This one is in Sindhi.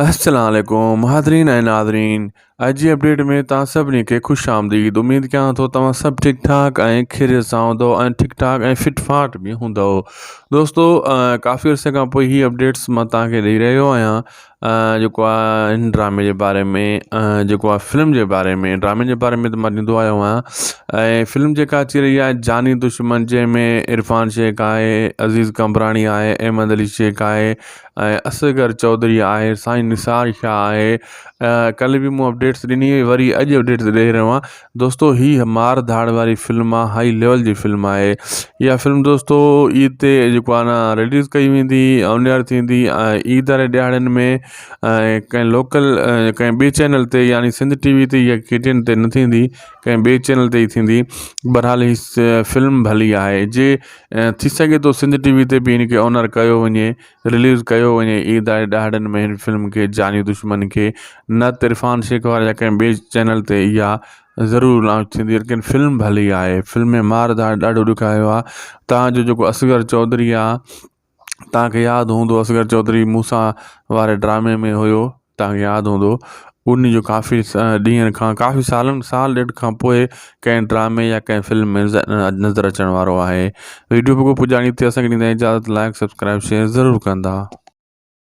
السلام عليڪم حاضرين ۽ ناظرين اڄ جي اپڊيٽ ۾ توهان سڀني کي خوش آمديد اميد ڪيان ٿو توهان سڀ ٺيڪ ٺاڪ ۽ خيريت سان هوندو ۽ ٺيڪ ٺاڪ ۽ فٽ فاٽ به هوندو دوستو ڪافي عرصي کان پوء هي اپڊيٽس مان توهان کي ڏئي رهيو آهيان جيڪو آهي هن ڊرامي جي باري ۾ جيڪو آهي فلم جي باري ۾ ڊرامي جي باري ۾ ته مان ڏيندو آيو آهيان ۽ فلم جيڪا اچي رهي آهي جاني دشمن جنهن ۾ عرفان شيخ آهي عزيز قمبراڻي آهي احمد علي شيخ آهي ۽ اصغر چوڌري آهي سائين نثار شاهه آهي ڪلهه به مون اپڊيٽس ڏني هئي وري اڄ اپڊيٽس ڏئي رهيو آهيان دوستو هي مار ڌاڙ واري فلم آهي هائي ليول جي فلم آهي اها فلم دوستو عيد تي جيڪو آهي نه رليز ڪئي ويندي آنيئر ٿيندي ۽ عيد واري ڏهاڙن ۾ ۽ ڪنهن لوڪل ڪنهن ٻي چينل تي يعني سنڌ ٽي وي تي يا ڪي ٽي اين تي نه ٿيندي ڪنهن ٻي چينل تي ئي ٿيندي بهرحال هي فلم ڀلي آهي جي ٿي سگهي ٿو سنڌ ٽي وي تي به هن کي آنر ڪيو وڃي رليز ڪيو وڃي عيد آئي ڏهاڙن ۾ هن فلم کي جاني دشمن کي نه ته عرفان شيخ واري يا ڪنهن ٻئي چينل تي اها ضرور لانچ ٿيندي ليڪن فلم ڀلي آهي فلم ۾ مار ڌاڙ ڏاڍو ڏکايو آهي تان جو جيڪو اصغر چوڌري آهي توهان کي ياد هوندو اصغر چوڌري مون سان واري ڊرامي ۾ هيو توهان کي ياد هوندو ان جو ڪافي ڏينهن کان ڪافي سالن سال ڏيڍ کان پوء ڪنهن ڊرامي يا ڪنهن فلم ۾ نظر اچڻ وارو آهي ويڊيو پڳو پڄاڻي تي اسان کي ڏيندا اجازت لائڪ سبسڪرائب شيئر ضرور ڪندا.